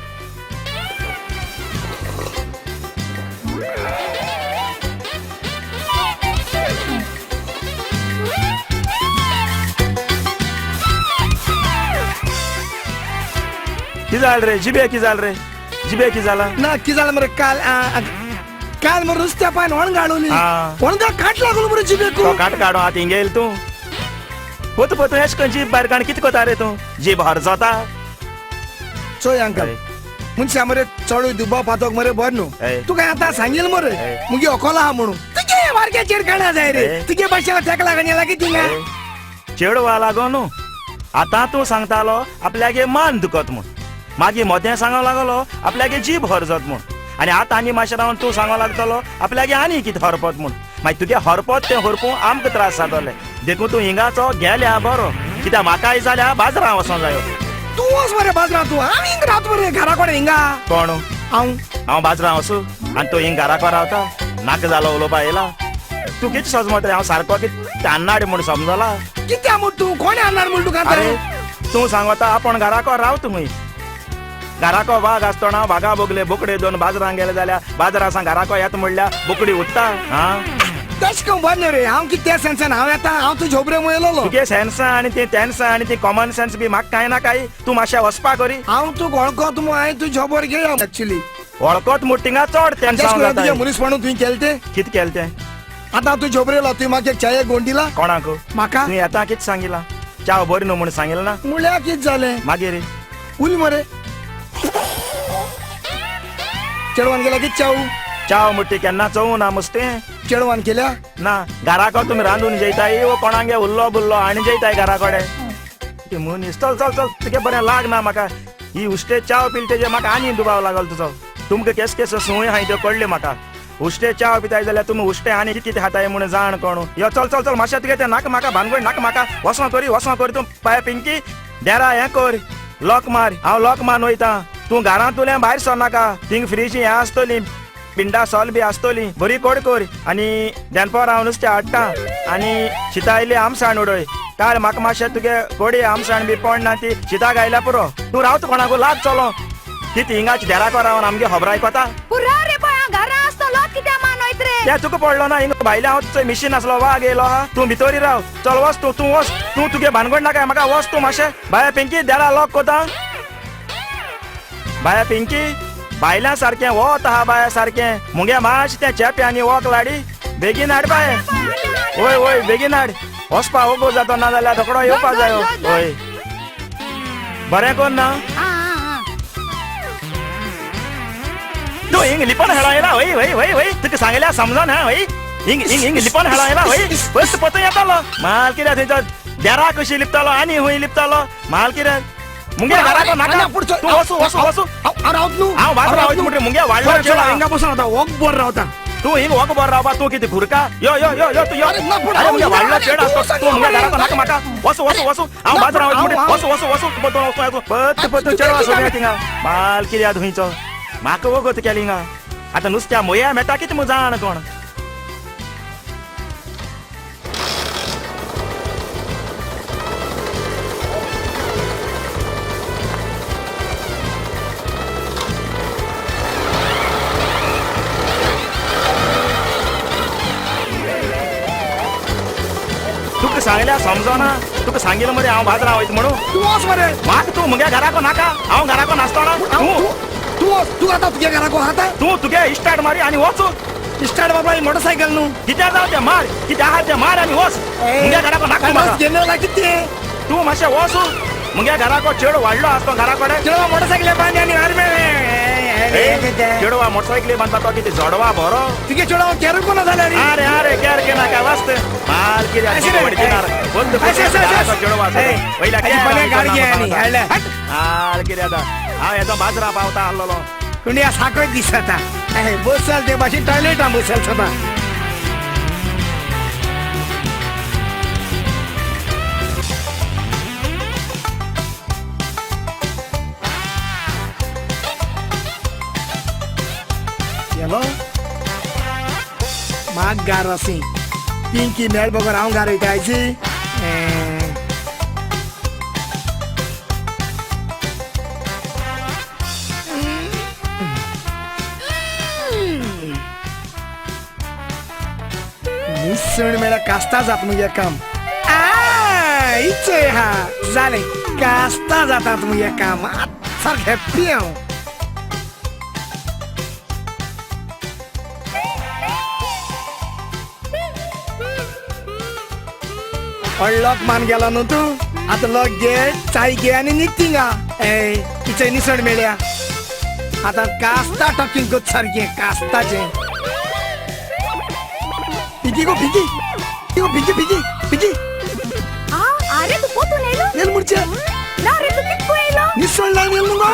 S6: कितें जालें रे जिबे? कितें जालें रे जिबे? कितें जालां?
S3: ना कितें जालें मरे काल काल मरे रस्त्या पांयान वण गाडवली, वणगा काट लागलो मरे जिबेक.
S6: काट काडो आतां हिंगा येयलो तूं. पोत पोत एश करून जीब भायर काड कितें कोता रे तूं? जीब हर जाता.
S3: चोय अंकल, मनशा मरे चडूय दुबाव पातोक मरे बरें न्हू. तुका आतां सांगील मरे मुगे ओकोल आहा म्हणून. तुगे सारकें चेडकाणा जाय रे, तुगे भाशेन तेका लागून येला कितें थिंगा?
S6: चेडवा लागो न्हू. आतां तूं सांगतालो आपल्यागे मान दुखत म्हूण, मागीर मोदें सांगो लागलो आपल्यागे जीब हरजत म्हूण, आनी आतां आनी मातशें रावन तूं सांगो लागतलो आपल्यागे आनी कितें हरपत म्हूण. मागीर तुगे हरपत तें हरपूं आमकां त्रास जातले. देखून तूं हिंगाचो गेल्या बरो, कित्याक म्हाकाय जाल्या बाजारां वचोंक जायो.
S3: तूं वच मरे बाजारां, तूं हांव हिंगा रावता मरे घरा कडेन हिंगा.
S6: कोण?
S3: हांव.
S6: हांव बाजारां वचूं आनी तूं हिंगा घरा कडेन रावता? नाका जालो उलोवपा येयला. तूं कितें समजता रे? हांव सारको कितें अन्नाडी म्हूण समजला?
S3: कित्याक म्हूण तूं कोणें अन्नाड म्हूण तुका?
S6: अरे तूं सांगता आपूण घराको रावता खंय. घराको वाग आसतना वागा बोगले बोकडे दोन बाजारां गेले जाल्यार बाजारा सावन घराको येता म्हणल्यार बोकडी उत्ता. आं
S3: तशें करूं बरें न्हू रे. हांव कितें त्या सेन्सान हांव येता, हांव तुजे झोबरे येयलोलो.
S6: तुगे सेन्सां आनी ती तेन्सां आनी ती कॉमन सेन्स बी म्हाका कांय ना काय. तूं मातशें वचपा करी.
S3: हांव तुका वळखत म्हूण हांवें तुजी झोबर घेया एक्चुली.
S6: वळखत मुट्टिंगा चड टेन्शन
S3: जाता. मनीसपण तुवें केलें तें?
S6: कितें केलें तें?
S3: आतां तूं झोबरेलो, तुवें म्हाका एक चाये गोंड दिला.
S6: कोणाक?
S3: म्हाका.
S6: तुवें येता कितें सांगिला? च्या बरी न्हू म्हूण सांगिल्लें ना?
S3: म्हळ्यार कितें जालें?
S6: मागीर
S3: उल मरे चेडवान केल्या कितें चाव?
S6: चाव मुट्टी केन्ना चोवूं ना मुस्तें.
S3: चेडवान केल्या
S6: ना. घराको तुमी रांदून जेयताय वो कोणागे उल्लो बुल्लो आनी जेयताय घरा कडेन? मनीस चल चल चल, तुगे बरें लाग ना म्हाका. ही उश्टे चाव पिल तेजे म्हाका आनी दुबाव लागल तुजो. तुमकां केस केस संवय हाय त्यो कळ्ळ्यो म्हाका. उश्टे चाव पिताय जाल्यार तुमी उश्टे आनी कितें खाताय म्हूण जाण कोण. यो चल चल चल मातशें तुगे तें नाका म्हाका भानगड नाका म्हाका. वसो करी वसो करी तूं पाय पिंकी देरा हें कर लॉक मार. हांव लॉक मारून वयता. तूं घरांतल्यान भायर सरनाका. थिंग फ्रीज हें आसतली, पिंडा सोल बी आसतली, बरी कोड कर. आनी दनपार हांव नुस्तें हाडटा आनी शिता आयली आमसाण उडय. काल म्हाका मातशें तुगे कोडी आमसाण बी पडना ती शिताक आयल्या पुरो. तूं रावता कोणाकू लाग चलो. कितें हिंगाच देराको रावन आमगे खबर आयकता? तें तुका पडलो ना. हिंगा भायले हांव चोय मिशीन आसलो वाग येयलो आहा. तूं भितरी राव. चल वच तूं, तूं वच. तूं तुगे भानगड नाका म्हाका. वच तूं मातशें. बाया पिंकी देरा लॉक कोता. बाया पिंकी बायल्या सारकें वत आहा बाया सारकें. मुगे मातशें तें चेपें आनी वक लाडी बेगीन हाड बाये. वय वय बेगीन हाड. वचपा वगो जातो ना जाल्यार रोकडो येवपा जायो. वय बरें कोर ना. तूं हिंग लिपोन हेळो येयला. वय वय वय वय तुका सांगल्या समजोन हा. वय हिंग हिंग हिंग लिपोन हेळो येयला. वय बस पोतून येतालो माल कित्याक थंयचो देरा कशी लिपतालो आनी हुंय लिपतालो माल कित्याक. मुगे घराको नाका. तूं वसू वसू वसू. हांव बाजरा वयता म्हणटकीर मुगे वाडलो चेडो.
S3: हिंगा बसून रावता वक बर रावता.
S6: तूं हिंग वक बर रावपा. तूं कितें घुरका? यो यो यो यो तूं यो. अरे मुगे वाडलो चेडो आसतो. तूं मुगे घराको नाका म्हाका. वसू वसू वसू. हांव बाजरा वयता म्हणटकीर वसू वसू वसू. पोतून वचूं येता. पत्त पत्त चेडो आसो थिंगा माल कित्याक धुंयचो म्हाका वगत केली हिंगा. आतां नुस्त्या मोया मेळटा कितें म्हूण जाण कोण. तुका सांगल्या समजना. तुका सांगिल्लें मरे हांव बाजरा वयता म्हणून.
S3: तूं वच मरे.
S6: म्हाका तूं मुगे घराको नाका. हांव घराको नासतना.
S3: तूं वच. तूं आतां तुगे घराको आता.
S6: तूं तुगे इस्टार्ट मारी आनी वच.
S3: इस्टार्ट बाबा ही मोटरसायकल न्हू. कित्याक
S6: जावं तें मार. कितें आहा तें मार आनी वच. मुगे घराको नाका म्हाका.
S3: घेवन कितें
S6: तूं मातशें वच. मुगे घराको चेडो वाडलो आसतो घरा कडेन.
S3: चेडवा मोटरसायकली बांद आनी
S6: चेडवा मोटरसायकली बांदता तो कितें झडवा बरो.
S3: तुगे चेडवा केर कोना जाल्यार.
S6: अरे अरे केर के नाका वास्त माल कित्याक चेडवा वयल्या माल कित्याक. हांव येतो बाजरा पावता आहलोलो.
S3: कुंड्या साकय दिसता. बसल ते भाशेन टॉयलेटान बसल सदां. गेलो म्हाक गार आसी पिंकी मेळ बगर हांव गार वयता आयची. निसण मेळ्या कास्ता जात मुगे काम. इचय हा जालें कास्ता जातात मुगे काम. सारकें हॅप्पी हांव. लॉक मान गेला न्हू तूं. आतां लॉक घे चाय घे आनी न्हीद थिंगा. ए इचय निसण मेळ्या. आतां कास्ता टॉकिंग कोत सारकें कास्ताचें. पिकी गो पिकी गो पिकी पिकी पिकी.
S8: अरे तूं पोतून येयलो?
S3: येल मुरचे
S8: ना रे तूं कितको येयलो?
S3: निसण लावन येयलो न्हू गो.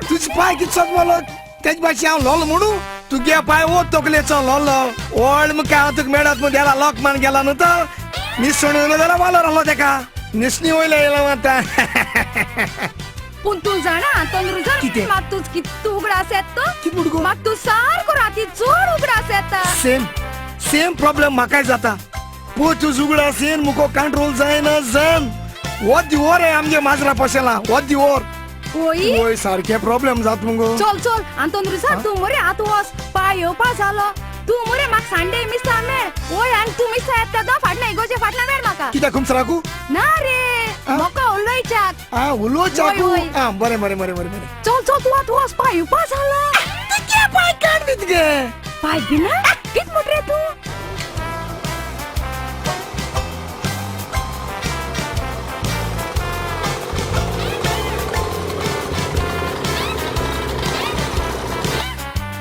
S3: तुजे पांय कितें सोदलो तेजे भाशेन हांव लोलो म्हणू. तुगे पांय वो तकलेचो लोलो ओळ मुखार हांव तुका मेळत म्हूण गेला लॉक मान गेला न्हू तो. निसण येयलो जाल्यार वालोर आहलो तेका. निसणी वयलो येयलो आतां.
S8: पूण तूं जाणा तंद्रुजार म्हाका तूं कितू उगडास येता तो. म्हाका तूं सारको राती चड उगडास येता.
S3: सेम सेम प्रॉब्लेम म्हाकाय जाता. पोचू उगडास येन मुको कंट्रोल जायना जान. वत वर आमगे माजरा पोशेला वत वर. वय सारखे प्रॉब्लेम जात मुगो.
S8: चल चल आंतोन रुसा तूं मरे आतां वच पाय येवपा जालो. तूं मरे म्हाका सांडे मिसा मेळ. वय आनी तूं मिसा येता तो फाटल्यान इगोजे फाटल्यान मेळ म्हाका.
S3: कित्याक खुमसराकू?
S8: ना रे म्हाका उलोयच्याक.
S3: आ उलोवच्याकू. आ बरें बरें बरें बरें बरें.
S8: चल चल तूं आतां वच पाय येवपा जालो.
S3: कोण बीत गे
S8: पाय बिना कित मोट रे तू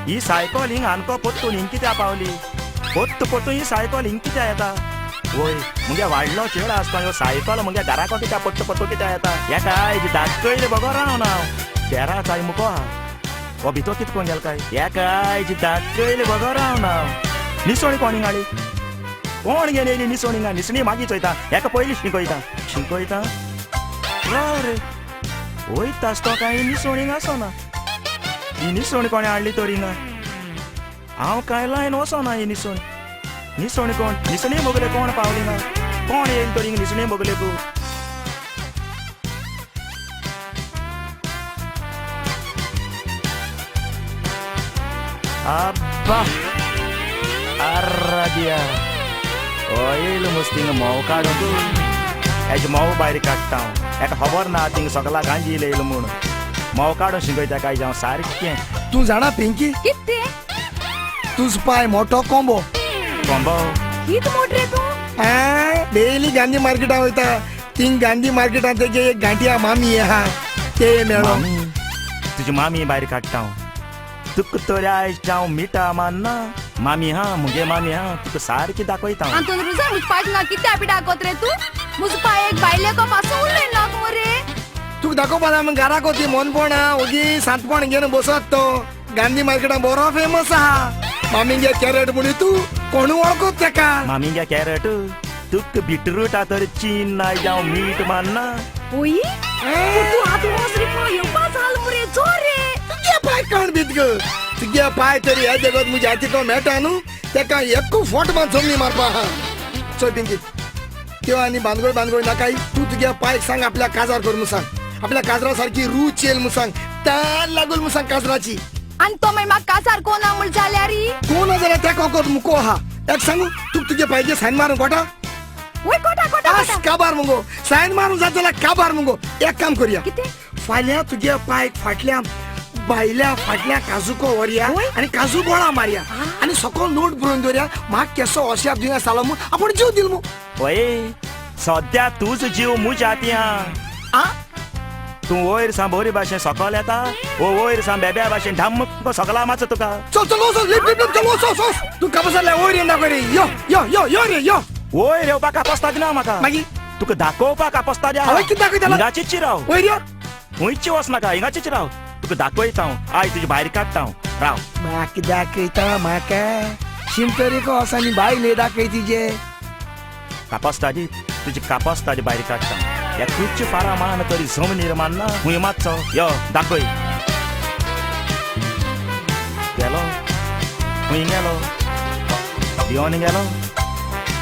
S6: ही सायकल हिंग आमकां पोत्तून हिंग कित्याक पावली पोत्त पोत्तून ही सायकल हिंग कित्याक येता वय मुगे वाडलो चेडो आसता ह्यो सायकल मुगे घराको कित्याक पोट्ट पोत्तो कित्याक येता हेका आयज दाखयले बगर रावना हांव तेरा चाय मुको आहा हो भितर कित कोण गेल काय हेका आयज दाखयले बगर रावना हांव निसोणी कोण हिंग हाडली कोण घेवन येयली निसोणी हिंगा निसणी मागीर चोयता हेका पयलीं शिकयता शिकयता राव रे वयता आसता काय निसोणी हिंग आसना ही निसोणी कोणें हाडली तर हिंगा हांव कांय लायन वचना ही निसोणी निसोणी कोण निसणी मोगले कोण पावली ना कोण येयल तर हिंग निसणी मोगले तूं आब्बा आरादिया येयलो मस्त हिंगा म्होंव काडून तूं हेजे म्होंव भायर काडटा हांव हेका खबर ना थिंग सगळा गांजी येयलो म्हूण म्होंव काडून शिकयता काय हांव सारकें
S3: तूं जाणा पिंकी
S8: कितें
S3: तुज पाय मोठो कोंबो
S6: कोंबो
S8: कित मोट रे तूं
S3: डेली गांधी मार्केटान वयता थिंग गांधी मार्केटान तेजे एक गांठिया मामी आहा ते मेळो
S6: तुजी मामी भायर काडटा हांव तुका तर आयज हांव मिठा मानना मामी हा मुगे मामी हा तुका सारकी दाखयता हांव
S8: आंतोन रुजा मुज पाय ना कित्या पिडा कोत रे तूं मुज पाय एक बायलेको पासून उलय नाक मरे
S3: तुका दाखोवपा मग घराक वती मोनपण ओगी सातपण घेवन बसत तो गांधी मार्केटान बरो फेमस आहा मामीगे कॅरेट म्हणी तूं कोणू वळखत तेका
S6: मामीगे कॅरेट तुका बिटरूट तर चीन ना हांव मीठ मानना
S8: ओई तूं आतां वच रे पाय येवपा जाल मरे जो रे
S3: तुगे पाय कोण बीत गो तुगे पाय तरी ह्या जगत मुज्या हातीको मेळटा न्हू तेका एकू फोट मान जमनी मारपा आहा चोय पिंकी त्यो आनी बांदगोळ बांदगोळ नाकाय तूं तुगे पायक सांग आपल्या काजार कर म्हूण सांग आपल्या काजरा सारकी रूच येयल म्हूण सांग तान लागूल म्हूण सांग काजराची
S8: आनी तो मागीर म्हाका काजार कोणा म्हूण जाल्यार
S3: कोण जाल्यार तेका वखद मुको आहा एक सांगू तुका तुगे पायचे सायन मारून कोटा
S8: वय कोटा कोटा
S3: आस काबार मुगो सायन मारून जात जाल्यार काबार मुगो एक काम करुया
S8: कितें
S3: फाल्यां तुगे पायक फाटल्या बायल्या फाटल्या काजूको व्हरया आनी काजू गोळा मारया आनी सकल नोट बरोवन दवरया म्हाका केसो होशियार दुयेंस जालो म्हूण आपूण जीव दिल म्हूण
S6: वय सद्या तुजो जीव मुज्या हाती आहा तूं वयर सा बोरी भाशेन सकल येता ओ वयर सा बेब्या भाशेन ढाम सकला माच तुका
S3: चल चल वच लिप लिप लिप चल वच वच वच तूं कापसाल्या वयर येना रे यो यो यो यो रे यो
S6: वयर येवपाक कापसता दिना म्हाका
S3: मागीर
S6: तुका दाखोवपाक कापसता द्या
S3: हांवें कितें दाखयतालो
S6: हिंगाचीच राव
S3: वयर यो
S6: खंयची वच नाका हिंगाचीच राव तुका दाखयता हांव आयज तुजी भायर काडटा हांव राव
S3: म्हाका दाखयता म्हाका शिमतरी को आनी बायले दाखय तिजे
S6: कापसता दी तुजी कापसता दी भायर काडटा ह्या खुबची फारां मान तरी जमनीर मानना खूंय मातसो यो दाखय गेलो खूंय गेलो भिवन गेलो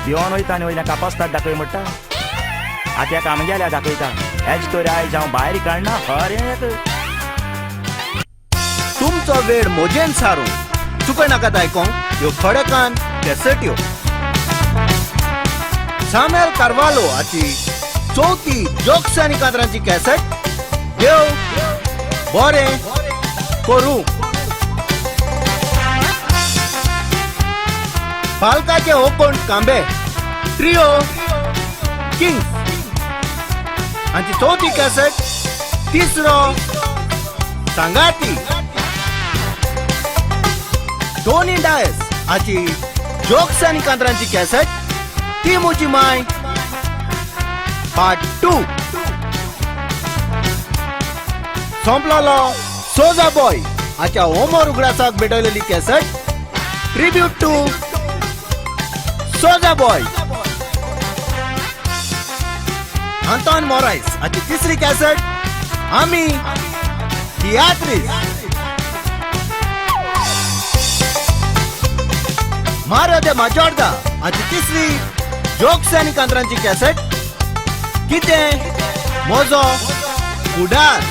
S6: भिवन वयता आनी वयल्या कापसतात दाखय म्हणटा आतां हेका आमगेल्या दाखयता हेज तर आयज हांव भायर काडना खरें
S7: तुमचो वेळ मोजेन सारू चुकय नाकात आयकोंक ह्यो खडेकान कॅसेट्यो सामेल कार्वालो हाची चवथी जोक्स आनी कातरांची कॅसेट देव बरें करूं पालकाचे होकोण कांबे ट्रियो किंग हांची चवथी कॅसेट तिसरो सांगाती टोनी डायस हाची जोक्स आनी कांतरांची कॅसेट ती मुजी my part 2 सोंपलोलो सोजा बॉय हाच्या होमोर उगडासाक भेटवलेली cassette tribute to Souza Boy Anton Morais हाची तिसरी कॅसेट आमी तियात्रीस मारियो दे माजोर्दा हाची तिसरी जोक्स आनी कांतरांची कॅसेट कितें मोजो फुडार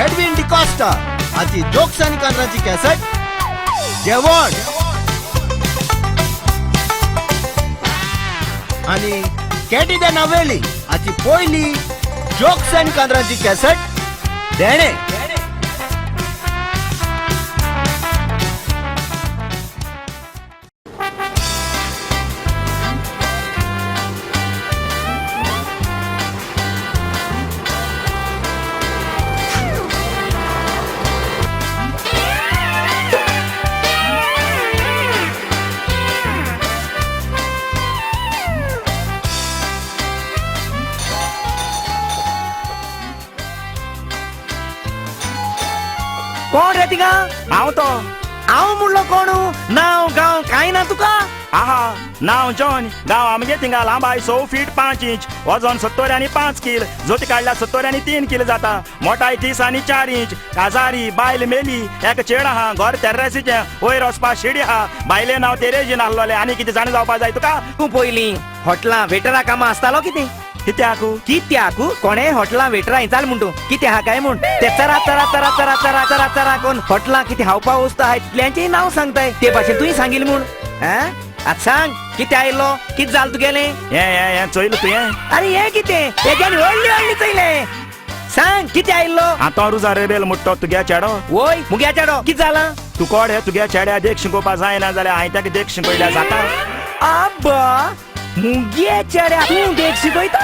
S7: एडविन डिकॉस्टा हाची जोक्स आनी कांतरांची कॅसेट जेवण आनी कॅटी the Navelim हाची पयली जोक्स आनी कांतरांची कॅसेट देणे.
S2: थिंगा?
S6: हांव तो.
S2: हांव म्हणलो कोण? नांव गांव कांय ना तुका?
S6: आहा, नांव जॉन, गांव आमगे थिंगा. लांबाय 6 फीट 5 इंच, वजन 70 आनी 5 कील, जोती काडल्या 70 आनी 3 कील जाता. मोटाय 30 आनी 4 इंच, काजारी, बायल मेली, एक चेड आहा, घर तेर्रेसीचें, वयर वचपा शिडी आहा, बायले नांव तेरेजीन आहलोलें. आनी कितें जाणा जावपा जाय तुका?
S2: तूं पयलीं हॉटलां वेटरा कामां आसतालो कितें?
S6: कित्याक?
S2: कित्याक कोणे हॉटलां वेटरा चाल म्हण तूं कितें आहा काय म्हूण ते चरा चरा चरा चरा चरा चरा चरा कोण हॉटलां कितें खावपा वस्तू आहाय तितल्यांचें नांव सांगताय ते भाशेन तुवें सांगिल्लें म्हूण. आतां सांग कितें आयलो, कितें जालें तुगेलें?
S6: हें हें हें चोयलें तुवें?
S2: अरे हें कितें हेज्यान व्हडलें व्हडलें चोयलें. सांग कितें आयलो?
S6: आतां रुजा रेबेल मुट्टो तुग्या चेडो.
S2: वय मुग्या चेडो कितें जालां?
S6: तूं कोण हे तुग्या चेड्या देख शिकोवपा जायना जाल्यार हांवें ताका देख शिकयल्यार जाता.
S2: आब्बा मुगे चेड्या तूं देख शिकयता?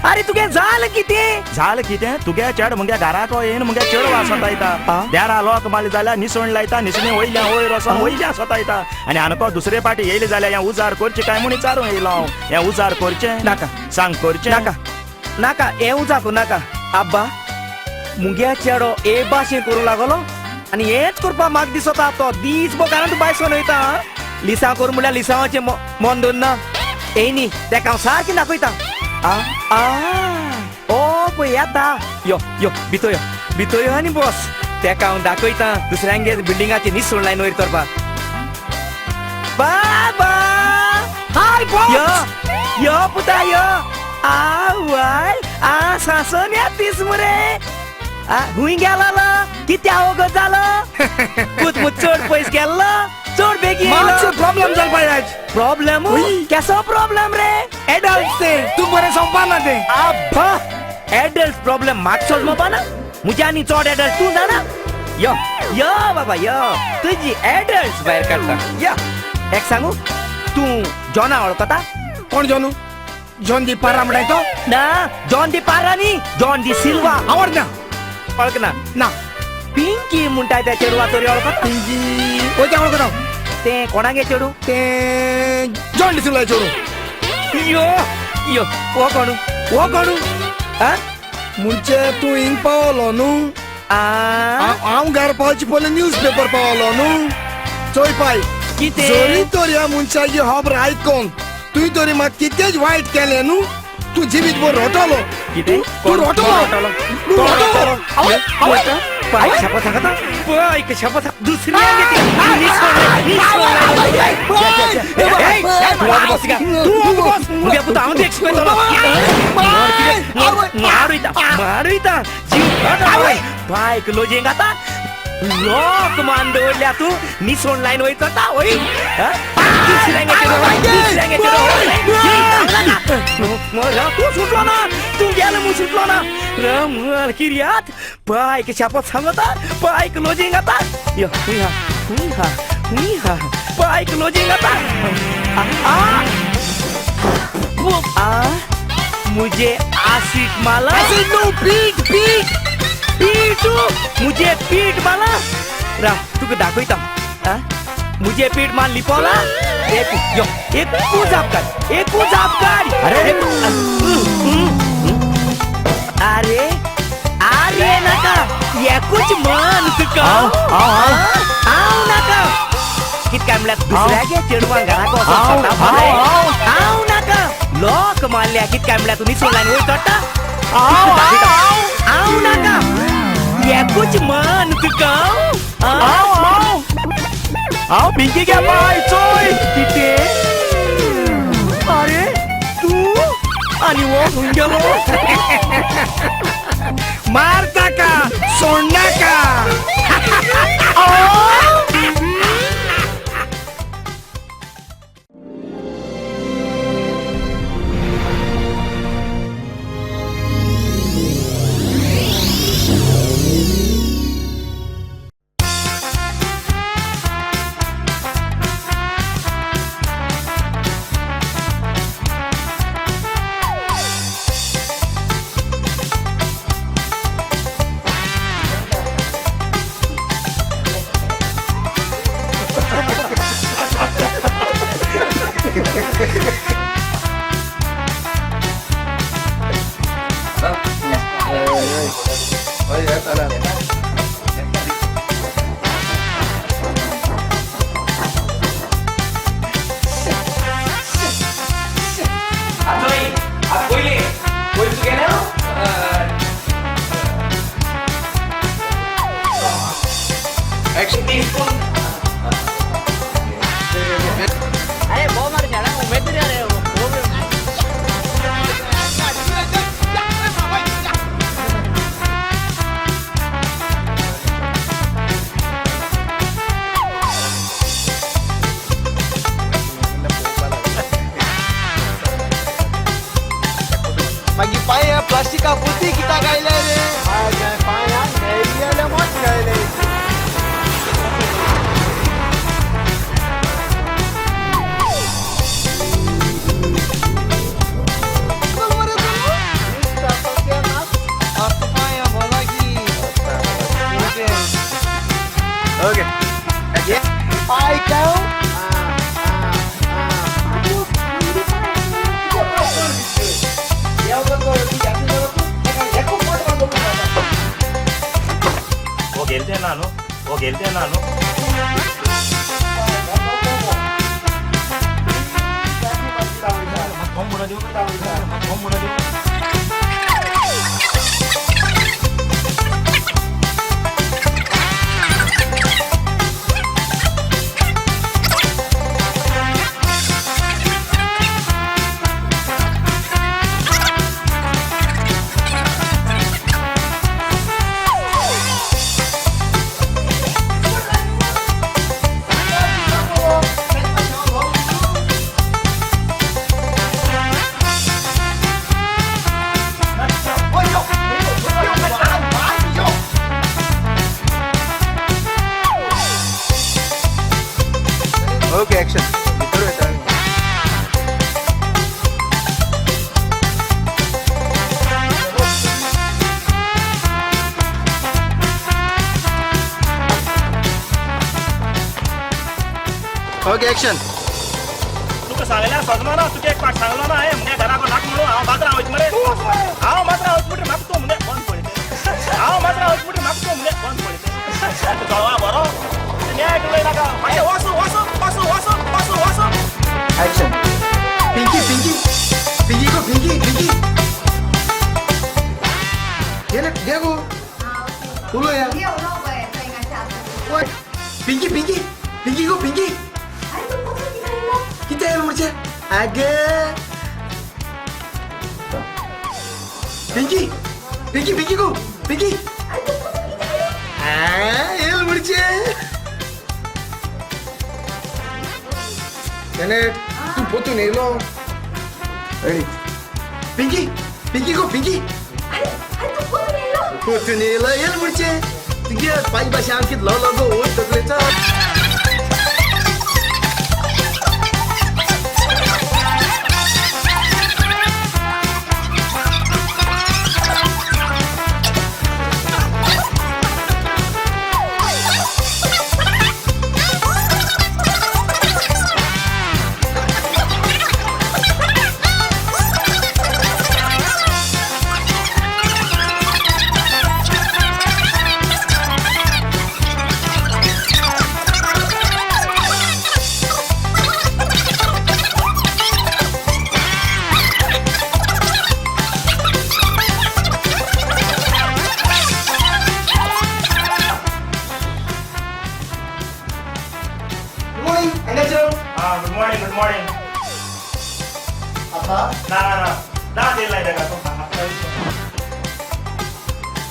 S2: अरे तुगे जालें कितें?
S6: जालें कितें? तुगे चेड मुगे घराको येवन मुगे चेडवा सतायता, देरा लोक मारले जाल्यार निसण लायता, निसणी वयल्या वयर वचोन वयल्या सतायता. आनी आनको दुसरे पाटी येयले जाल्यार हें उजार करचें काय म्हूण विचारूंक येयलो हांव. हें उजार करचें
S2: नाका?
S6: सांग करचें
S2: नाका? नाका हें उजार करूं नाका. आब्बा मुगे चेडो ए भाशेन करूंक लागलो आनी हेंच करपा म्हाका दिसता. तो दीस भर घरांत भायर सरून वयता. लिसांव करूं म्हणल्यार लिसांवाचें मन दवरना. येयनी तेका हांव सारकें दाखयता. आ आ ओ पळय येता. यो यो भितर यो, भितर यो आनी बस. तेका हांव दाखयता दुसऱ्यांगे बिल्डिंगाची निसण लायन वयर चडपाक. बाबा
S3: हाय बॉस.
S2: यो यो पुता यो. आवय आ सासोन या तीस मुरे. हुंय गेलो कित्या वगत जालो? पूत मु चड पयस गेल्लो, चड बेगीन येयलो.
S3: प्रॉब्लेम जाल पाय आज.
S2: प्रॉब्लेम? केसो प्रॉब्लेम रे?
S3: एडल्ट ते तूं बरें संपाना ते.
S2: आब्बा एडल्ट प्रॉब्लेम म्हाका समजपा ना? मुज्या आनी चड एडल्ट तूं जाणा? यो यो बाबा यो, तुजी एडल्ट भायर काडटा. यो एक सांगू, तूं जॉना वळखता?
S3: कोण जॉनू? जॉन दी पारा म्हणटाय तो?
S2: ना, जॉन दी पारा न्ही, जॉन दी सिल्वा.
S3: आवडना.
S2: वळखना?
S3: ना.
S2: पिंकी म्हणटाय त्या चेडवा तरी वळखता?
S3: पिंकी वय तें वळखता.
S2: तें कोणागे चेडूं?
S3: तें जॉन डी सिल्वा चेडूं.
S2: यो यो हो कोण? हो कोण?
S3: म्हणजे तूं हिंग पावलो न्हू? हांव घर पावचे पयलीं न्यूज पेपर पावलो न्हू. चोय पाय
S2: कितें
S3: जरी तर ह्या मनशाची खबर आयकोन तुवें तरी म्हाका कितेंच वायट केलें न्हू, तूं जिवीत भर रोटलो.
S2: कितें?
S3: तूं रोटलो. तूं रोटलो.
S2: शपथ सांगता पळय, शपथ दुसरी. मारयता मारयता जीव बायक लोजेंग आतां लोक मान दवरल्या तूं निसण लायन वयर चडटा वय. तूं सुटलो ना, तूं गेलो म्हूण सुटलो ना. रमल किर्यात बायक शपथ सांगता बायक लोजिंग आतां. यो हुंय हा हुंय हा हुंय हा बायक लोजिंग आतां. मुझे आसिड माला.
S3: आसिड न्हू, पीठ पीठ
S2: पीठ. मुझे पीठ माला. राव तुका दाखयता. मुझे पीठ माल लिपोला. एक यो एकू जाप काड, एकू जाप काड.
S6: अरे
S2: अरे अरे नाका एकूच मान तुका. हांव नाका कित काय म्हणल्यार दुसऱ्यागे चेडवान घराक वचोन हांव नाका लोक मारल्या. कित काय म्हणल्यार तूं निसण लायन वयर चडटा. हांव नाका एकूच मान तुका.
S6: हांव पिंकी गे बाय चोय.
S2: कितें? अरे तूं आनी हो खंय गेलो?
S3: मार ताका, सोडनाका.
S4: प्लास्टिका पोती कित्याक आयले रे? पांया मेळ्ळे मोठ मेळ्ळे. Okay. I go.
S6: वो खेलते ना नो, वो खेलते ना no.
S4: Okay, action. Okay, action.
S6: तुका सांगल्या सजमा ना, तुका एक पाट सांगलो ना, मुगे घराक नाक म्हणून हांव बाजारां वयता मरे. हांव बाजारां वयता म्हणटरी म्हाका तूं मुगे बंद पडयता. हांव बाजारां वयता म्हणटरी म्हाका तूं मुगे बंद पडयता. जळवा बरो न्याय उलय नाका. मातशें वचो वचो वचो वचो वचो वचो.
S3: Action. Pinky Pinky Pinky go Pinky Pinky. गेले घे गो उलोया. पिंकी पिंकी पिंकी गो पिंकी. कितें आयलें म्हणचे? आगे पिंकी पिंकी पिंकी गो पिंकी. येल म्हणचे Janet, तूं पोतून येयलो. पिंकी पिंकी गो पिंकी. पोतून येयलो येल म्हणचे तुगे पांच भाशे हांव कितलो लोगो वयर तकलेचो.
S6: Good morning, good morning.
S3: Apa?
S6: ना ना ना, ना तेल नाही देखा तू.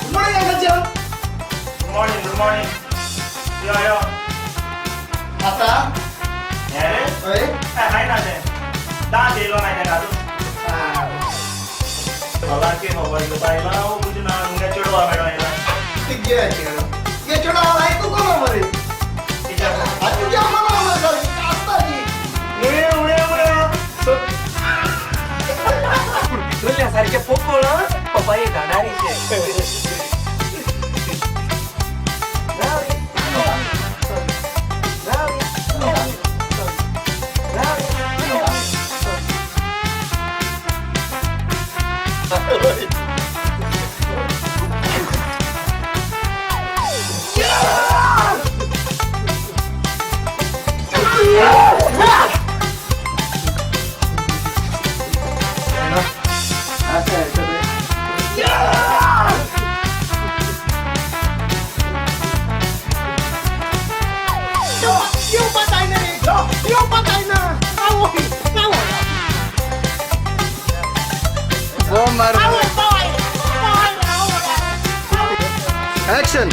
S3: Good morning, Uncle Joe.
S6: Good morning, good morning. यो यो.
S3: आता?
S6: हे रे?
S3: ओय.
S6: हाय ना ते. ना तेल नाही देखा तू. बाबा के खबर घेवपा आयला हांव तुजें ना मुगे चेडवा मेळो आयला.
S3: ते गे चेडो. गे चेडो हांव आयकूंक ना मरे.
S6: कित्याक?
S3: आनी तुज्या अम्मा ना सारकी आसता ती.
S6: उळे उळे उळे.
S2: भितरल्या सारखे पोकळ पपाये घाणारीचे.
S4: Action.